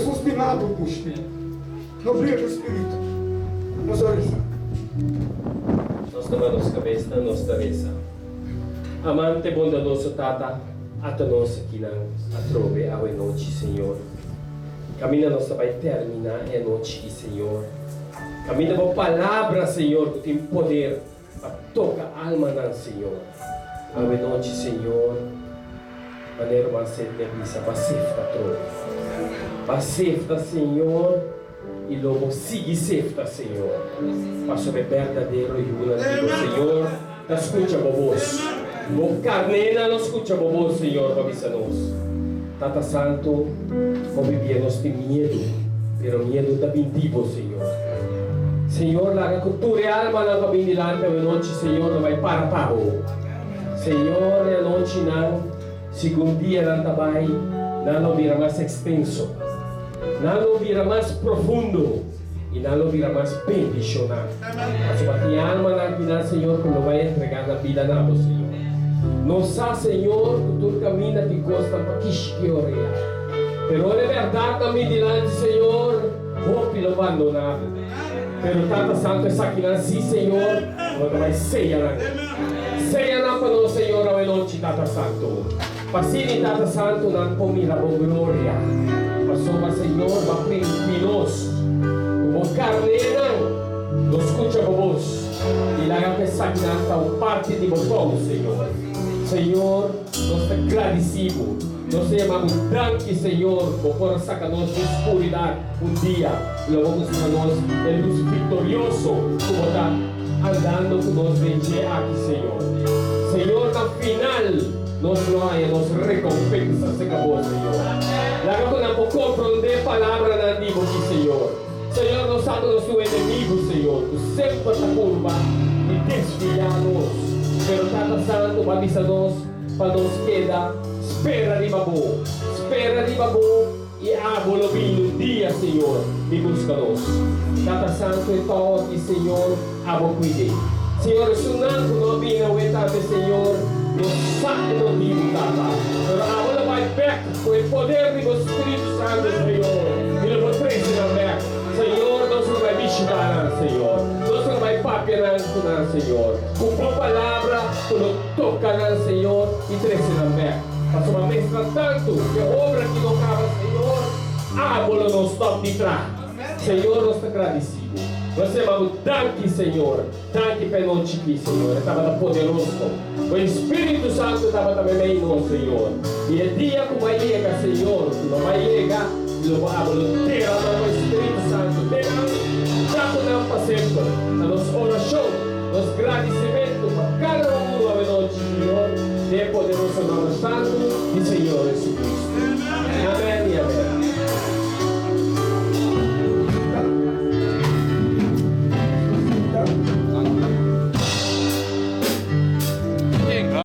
Hesus stima bo pushi. No briga ku spiritu. Nos a resa. Nos ta ba nos kabesnan, nos ta resa. Amante bondadoso Tata, ata nos akinan atrobe awe nochi, Señor. Kaminda nos ta bai terminá e anochi ki, Señor. Kaminda bo Palabra, Señor, ku tin poder pa toka almanan, Señor. Awe nochi, Señor, manera bo a sende a bisa, bo a sefta atrobe. Bo a sefta, Señor, i lo bo sigui sefta, Señor, pasobra e berdadero yunan di bo, Señor, ta skucha bo bos. Bo karnénan lo skucha bo bos, Señor, bo a bisa nos. Tata Santu, hopi bia nos tin miedu, pero miedu ta bin di bo, Señor. Señor, laga ku tur e almanan ku a bin dilanti awenochi, Señor, lo bai para pa bo. Señor, e anochinan, segun dianan ta bai, nan lo bira mas ekstenso, nan lo bira mas profundo, i nan lo bira mas bendishoná. Pasobra tin almanan kinan, Señor, ku lo bai entregá nan bida na bo, Señor. Nos sa, Señor, ku tur kaminda tin kosnan pa kishki orea. Pero ora e bèrdatnan bin dilanti, Señor, hopi lo bandoná bo. Pero Tata Santu, esakinan sí, Señor, bo ta bai seya nan. Seya nan pa nos, Señor, awenochi, Tata Santu. Pa asina, Tata Santu, nan por mira bo gloria. Pasobra, Señor, bo a primintí nos ku bo karnénan lo skucha bo bos i laga ku esakinan ta un parti di bo tou, Señor. Señor, nos ta gradisí bo. Nos ta yama bo danki, Señor, bo por a saka nos di skuridat un dia i lo bo mustra nos e lus viktorioso ku bo ta andando ku nos den dje aki, Señor. Señor, na final nos lo haña nos rekompensa serka bo, Señor. Laga ku nan por komprondé palabranan di bo ki, Señor. Señor, nos sa ku nos tin un enemigu, Señor, ku semper ta purba di desviá nos. Pero Tata Santu, bo a bisa nos pa nos keda spera riba bo, spera riba bo. I abo lo bini un dia, Señor, di buska nos. Tata Santu e tou aki, Señor, abo cuid'é. Señor, esunnan cu no a bini awe tambe, Señor, no sa e motibu, Tata. Pero abo lo bai bek cu e poder di bo Spiritu Santu, Señor, i lo bo trece nan bek. Señor, nos lo bai bishita nan, Señor. Nos lo bai papia nan cu nan, Señor, cu bo Palabra cu lo toca nan, Señor, i trece nan bek. Pasobra mestra tantu ku e obra ki no kaba, Señor, abo lo no stòp di traha. Señor, nos ta gradisí bo. Nos ta yama bo danki, Señor. Danki pa e nochi ki, Señor. E tabata poderoso. Bo Espíritu Santu tabata meimei nos, Señor. I e dia ku bo a yega, Señor, ku no bai yega, i lo bo abo lo derama bo Espíritu Santu den nan, ta ku nan pa semper. Ta nos orashon. Nos gradisimentu pa kada uno awenochi, Señor, den e poderoso nomber santu di Señor Jesucristo.